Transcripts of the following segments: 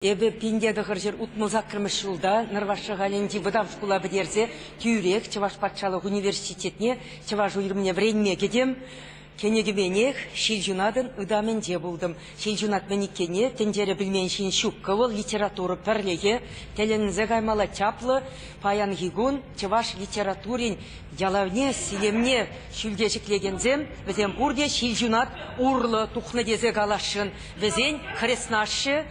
Эпӗ 1968 ҫулта Нӑрваш Шӑхалӗнчи вӑтам шкула пӗтерсе тӳрех Чӑваш патшалӑх университетне чӑваш уйрӑмне вӗренме кӗтӗм. Кӗнекеменех Ҫилҫунатӑн ытамӗнче пултӑм. Ҫилҫунат мӗн иккенне тӗнчере пӗлмен ҫын ҫуккӑ вӑл, литература пӗрлӗхӗ. Тӗлӗнсе каймалла чаплӑ паянхи кун чӑваш литературин ялавне, силемне ҫӳлте ҫӗклекенсем, вӗсем пурте Ҫилҫунат урлӑ тухнӑ тесе каласшӑн. Вӗсен хреснашшӗ,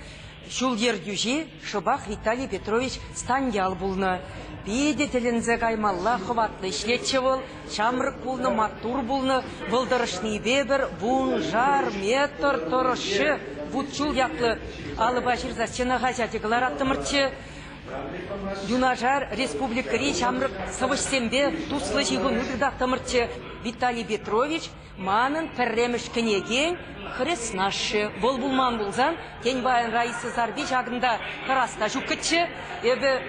ҫул ертӳҫи шӑпах Виталий Петрович Станьял пулнӑ. Питӗ тӗлӗнсе каймалла хӑватлӑ ӗҫлетчӗ вӑл, ҫамрӑк пулнӑ, маттур пулнӑ. Вӑл тӑрӑшнипе пӗр вуншар метр тӑрӑшшӗ вутчул ятлӑ алӑпа ҫырса стена хаҫачӗ кӑлараттӑмӑрччӗ. Юнашар республикӑри ҫамрӑк сӑвӑҫсемпе туслӑ ҫыхӑну тытаттӑмӑрччӗ. Виталий Петрович Манӑн пӗрремӗш кӗнекен хреснашшӗ. Вӑл пулман пулсан, тен, паян Раиса Сарпи ҫакӑнта тӑрас та ҫуккӑччӗ. Эпӗ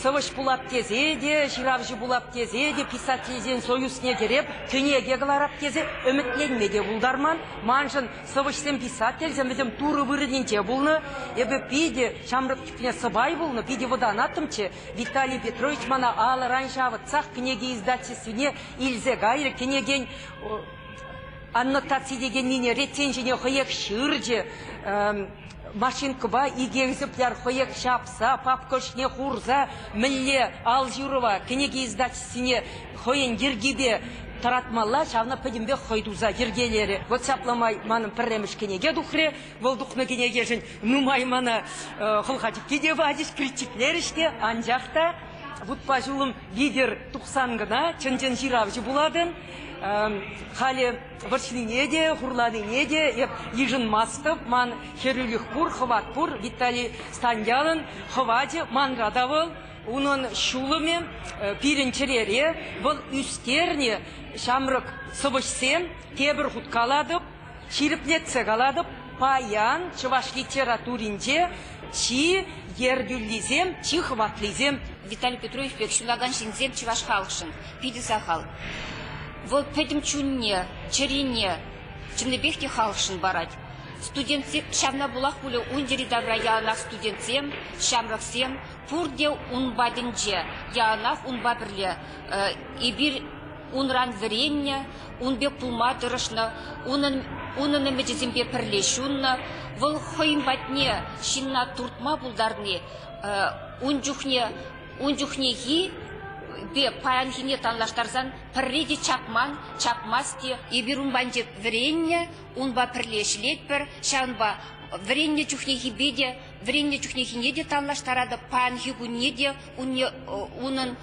сӑвӑҫ пулап тесе те, ҫыравҫӑ пулап тесе те, писательсен союзне кӗреп, кӗнеке кӑларап тесе ӗмӗтленме те пултарман. Маншӑн сӑвӑҫсем, писательсем вӗсем Турӑ вырӑнӗнче пулнӑ. Эпӗ питӗ ҫамрӑк чухне сӑпай пулнӑ, питӗ вӑтанаттӑмччӗ. Виталий Петрович мана алӑран ҫавӑтсах кӗнеке издательствине илсе кайрӗ, кӗнекен аннотаци текеннине ретсен ҫине хӑех ҫырчӗ, машинкӑпа икӗ экземпляр хӑех ҫапса, папка ӑшне хурса мӗнле ал ҫырӑва кӗнеке издательствине хӑйӗн йӗркипе тӑратмалла, ҫавна пӗтӗмпех хӑй туса йӗркелерӗ. Вот ҫапла май манӑн пӗрремӗш кӗнеке тухрӗ. Вӑл тухнӑ кӗнекешӗн нумай мана хӑлха чикки те пачӗҫ, критиклерӗҫ те, анчах та вутпа ҫулӑм витӗр тухсан кӑна чӑн-чӑн ҫыравҫӑ пулатӑн. Халӗ вӑрҫнине те, хурланине те эп йышӑнмастӑп. Ман хӗрӳлӗх пур, хӑват пур. Виталий Станьялӑн хӑвачӗ манра та вӑл. Унӑн ҫулӑмӗ пирӗн чӗрере. Вӑл ӳстернӗ ҫамрӑк сӑвӑҫсем, тепӗр хут калатӑп, Ҫирӗплетсе калатӑп, паян чӑваш литературинче чи ертӳллисем, чи хӑватлисем. Виталий Петрович пек ҫулакан ҫынсем чӑваш халӑхшӑн питӗ сахал. Вӑл пӗтӗм чунне, чӗрине чӑннипех те халӑхшӑн парать. Студентсем ҫавна пулах пулӗ ун йӗри-тавра яланах студентсем, ҫамрӑксем пурте ун патӗнче, яланах унпа пӗрле. Эпир унран вӗреннӗ, ун пек пулма тӑрӑшнӑ, унӑн унӑн ӗмӗчӗсемпе пӗрле ҫуннӑ. Вӑл хӑйӗн патне ҫынна туртма пултарни ун чухне ун чухнехи пе паянхине танлаштарсан пӗрре те чакман, чакмасть те. Эпир ун патӗнче вӗреннӗ, унпа пӗрле ӗҫлетпӗр, ҫавӑнпа вӗреннӗ чухнехипе те вӗреннӗ чухнехине те танлаштаратӑп, паянхи кунне те унне унӑн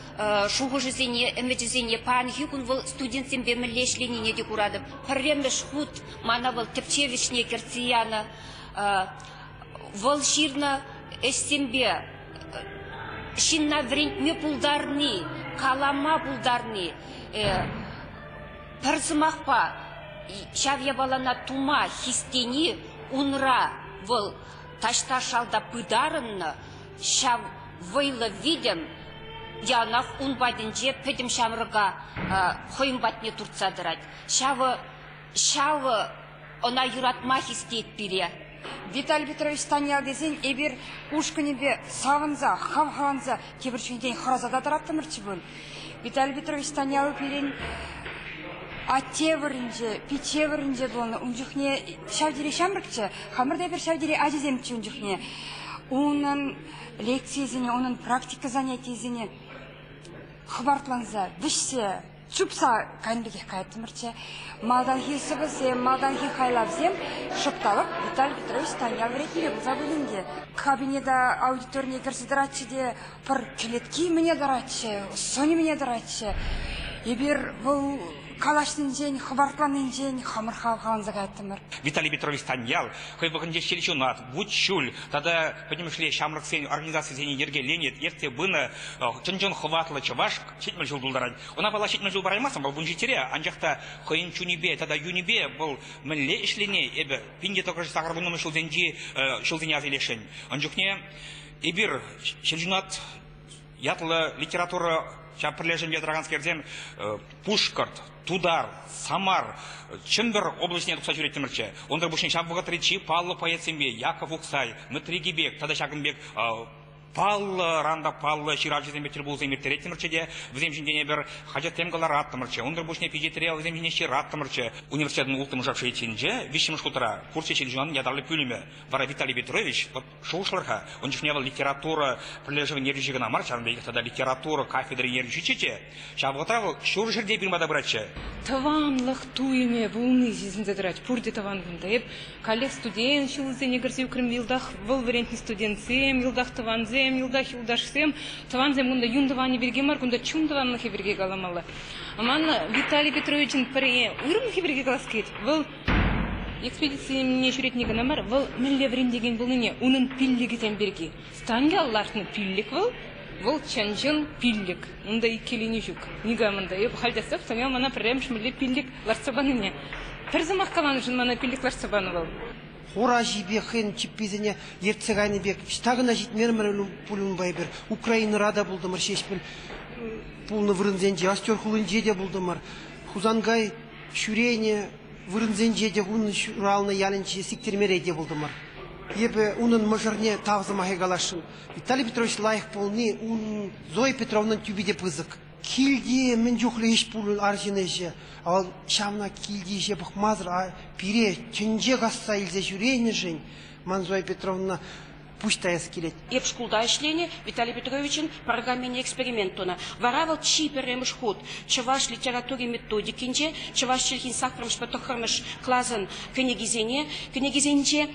шухӑшӗсене, ӗмӗчӗсене паянхи кун вӑл студентсемпе мӗнле ӗҫленине те куратӑп. Пӗрремӗш хут мана вӑл тӗпчев ӗҫне кӗртсе янӑ. Вӑл ҫырнӑ ӗҫсемпе ҫынна вӗрентме пултарни, калама пултарни, пӗр сӑмахпа ҫав япалана тума хистени унра вӑл таҫта шалта пытарӑннӑ ҫав вӑйлӑ витӗм яланах ун патӗнче пӗтӗм ҫамрӑка хӑйӗн патне туртса тӑрать. Ҫавӑ ҫавӑ ӑна юратма хистет пире. Виталий Петрович Станьял тесен эпир ушкӑнӗпе савӑнса, хавхаланса тепӗр чухнетен хӑраса та тӑраттӑмӑрччӗ пуль. Виталий Петрович Станьял пирӗн атте вырӑнче, пичче вырӑнче пулнӑ. Ун чухне ҫав тери ҫамрӑкчӗ, хамӑр та эпир ҫав тери ачасемччӗ ун чухне. Унӑн лекцийӗсене, унӑн практика занятийӗсене хӑпартланса, вӗҫсе, чупса кайнӑ пекех каяттӑмӑрччӗ. Малтанхи сӑвӑсем, малтанхи хайлавсем шӑп-талӑк Виталий Петрович Станьял вӗрентнипе пулса пынӑ ӗнтӗ. Кабинета аудиторине кӗрсе тӑратчӗ те пӗр кӗлетки мӗне тӑратчӗ, сӑнӗ мӗне тӑратчӗ. Эпир вӑл калаҫнинчен, хӑпартланнинчен хамӑр хавхаланса каяттӑмӑр. Виталий Петрович Станьял хӑй вӑхӑтӗнче ҫил-ҫунат, вут-ҫуль тата пӗтӗмӗшле ҫамрӑксен организацисене йӗркеленӗ, ертсе пынӑ чӑн-чӑн хӑватлӑ чӑваш 70 ҫул тултарать. Ӑна палла 70 ҫул параймастӑн, вӑл 17-ре, анчах та хӑйӗн чунӗпе тата юнӗпе вӑл мӗнле ӗҫлени эпӗ 1980 ҫулсенчи ҫулсене аса илесшӗн. Ун чухне эпир ҫил-ҫунат. Ятлӑ литература ҫав пӗрлешӗвӗнче тӑраканскерсем Пушкӑрт, Тутар, Самар, Чӗмпӗр облаҫне тухса ҫӳреттӗмӗрччӗ. Унсӑр пуҫне ҫав вӑхӑтри чи паллӑ поэтсемпе Яков Ухсай, Мӗтри Кипек тата ҫакӑн пек паллӑран та паллӑ ҫыравҫӑсемпе тӗл пулусем ирттереттӗмӗрччӗ те вӗсем ҫинчен эпир хаҫатсем кӑлараттӑмӑрччӗ. Унсӑр пуҫне пичетре вӗсем ҫине ҫыраттӑмӑрччӗ. Университетӑн улттӑмӗш общежитийӗнче виҫҫӗмӗш хутра пурччӗ ҫил-ҫунан ятарлӑ пӳлӗмӗ. Вара Виталий Петрович вот шухӑшлӑр-ха, ун чухне вӑл литература пӗрлешӗвӗн ертӳҫи кӑна мар, ҫавӑн пекех тата литература кафедрин ертӳҫиччӗ те. Ҫав вӑхӑтра вӑл ҫур ҫӗрте пирӗн пата пыратчӗ. Тӑванлӑх туйӑмӗ пулни сисӗнсе тӑрать. Пурте тӑван кунта. Эп каллех студент ҫулӗсене кӗрсе ӳкрӗм. Йӑлтах вӑл вӗрентнӗ студентсем, йӑлтах тӑвансем, йӑлтах юлташсем. Тӑвансем кунта юн тӑванӗ пирки мар, кунта чун тӑванлӑхӗ пирки каламалла. Ман Виталий Петровичӑн пӗр уйрӑмлӑхӗ пирки калас килет. Вӑл экспедицине ҫӳретни кӑна мар, вӑл мӗнле вӗрентекен пулнине, унӑн пиллӗкӗсем пирки. Станьял лартнӑ пиллӗк вӑл, вӑл чӑн-чӑн пиллӗк. Унта иккӗленӳ ҫук. Никамӑн та. Эп халь те Станьял мана пӗрремӗш мӗнле пиллӗк лартса панине. Пӗр сӑмах каланӑшӑн мана пиллӗк лартса панӑ вӑл. Хура ҫипе хӑйӗн чӗпписене ертсе кайнӑ пек ӑҫта кӑна ҫитмерӗмӗр пуль унпа эпир. Украинӑра та пултӑмӑр, Ҫеҫпӗл пулнӑ вырӑнсенче, Остер хулинче те пултӑмӑр. Хусанкай ҫӳренӗ вырӑнсенче те унӑн ҫуралнӑ ялӗнчи Сиктӗрмере те пултӑмӑр. Эпӗ унӑн мӑшӑрне тав сӑмахӗ каласшӑн. Виталий Петрович лайӑх пулни ун Зоя Петровнӑн тӳпи те пысӑк. Килте мӗн чухлӗ ӗҫ пулнӑ арҫын ӗҫӗ, вӑл ҫавна килти ӗҫе пӑхмасӑр пире тӗнче касса илсе ҫӳренӗшӗн ман Зоя Петровна пуҫ таяс килет. Эп шкулта ӗҫленӗ, Виталий Петровичӑн программине эксперимент тунӑ. Вара вӑл чи пӗрремӗш хут чӑваш литератури методикинче чӑваш чӗлхин саккӑрмӗшпе тӑххӑрмӗш класӑн кӗнекисене, кӗнекисенче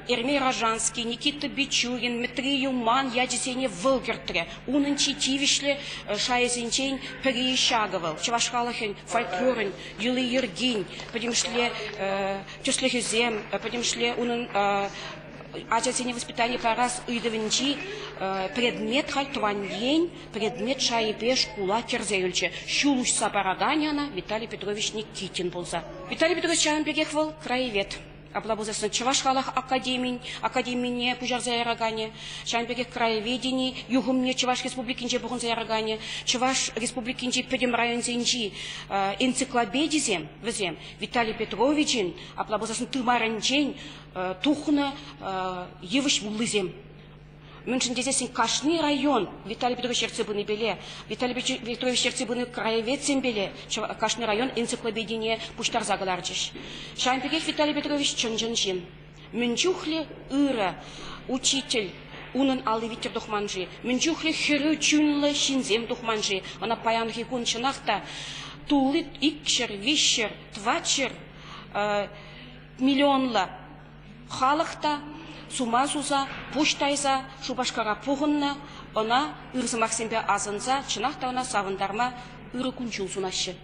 Эрмей Рожанский, Никита Бичурин, Мӗтри Юман ячӗсене вӑл кӗртрӗ. Унӑн чи тивӗҫлӗ шайӗсенчен пӗри ҫакӑ вӑл. Чӑваш халӑхӗн фольклорӗн, йӑли-йӗркин пӗтӗмӗшле тӗслӗхӗсем, пӗтӗмӗшле унӑн ачасене воспитани парас ыйтӑвӗнчи предмет халь тӑван ен предмет шайӗпе шкула кӗрсе юлчӗ. Ҫул уҫса параканӗ ӑна Виталий Петрович Никитин пулса. Виталий Петрович ҫавӑн пекех вӑл краевед. Апла пулсассӑн Чӑваш халӑх академин академине пуҫарса яраканӗ, ҫавӑн пекех краеведени юхӑмне Чӑваш Республикинче пухӑнса яраканӗ, Чӑваш Республикинчи пӗтӗм районсенчи энциклопедисем вӗсем Виталий Петровичӑн, апла пулсассӑн тымарӗнчен тухнӑ йывӑҫ вуллисем. Мӗншӗн тесессӗн кашни район Виталий Петрович ертсе пынипеле, Виталий Петрович ертсе пынӑ краеведсемпеле кашни район энциклопедине пуҫтарса кӑларчӗҫ. Ҫавӑн пекех Виталий Петрович чӑн-чӑн ҫын. Мӗн чухлӗ ырӑ учитель унӑн алли витӗр тухман-ши? Мӗн чухлӗ хӗрӳ чунлӑ ҫынсем тухман-ши? Ӑна паянхи кун чӑнах та тулли 200, 300, 400 миллионлӑ халӑх та сума суса, пуҫ тайса Шупашкара пухӑннӑ, ӑна ыр сӑмахсемпе асӑнса чӑнах та ӑна савӑнтарма ырӑ кун-ҫул сунаҫҫӗ.